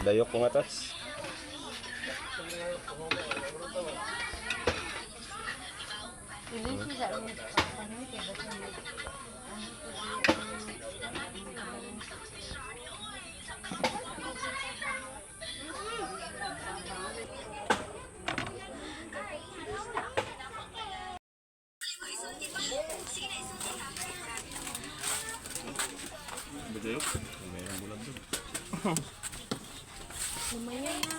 Dayok, mga tats. Dayok. Mayroong bulag doon. Lumayan na.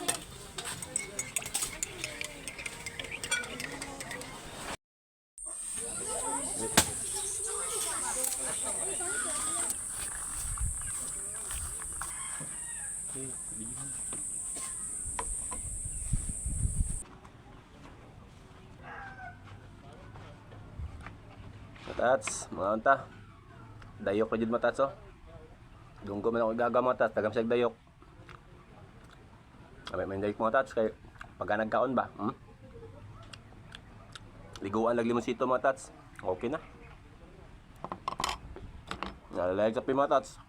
Matats, mga unta. Dayok pa jud, matats, oh. Dunggo man ako gaga, mga tats, tagam siya dayok. Abay man dayok, mga tats, kay pagka nagkaon ba? Hmm? Liguan lag limonsito, mga tats. Okay na. Nalalayag sa mga tats.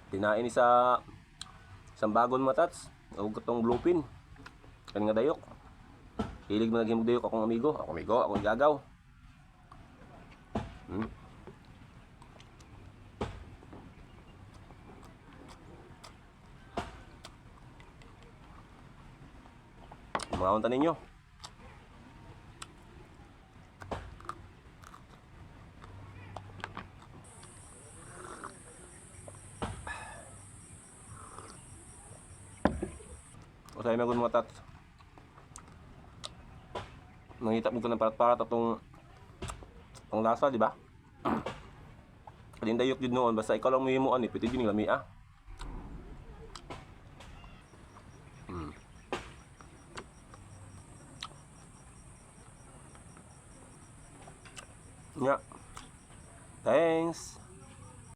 Tinain ni sa isang bagon, mga tats. O katong bluepin. Kan nga dayok. Hilig man naghimog dayok akong amigo. Akong amigo, akong gagaw. Mga unta ninyo. O sa mga mga tats. Nangita mo ko ng parat-parat atong ang lasa, di ba? Kadin dayok jud noon basta ikaw lang mo ani, pwede jud lami ah. Yeah. Thanks.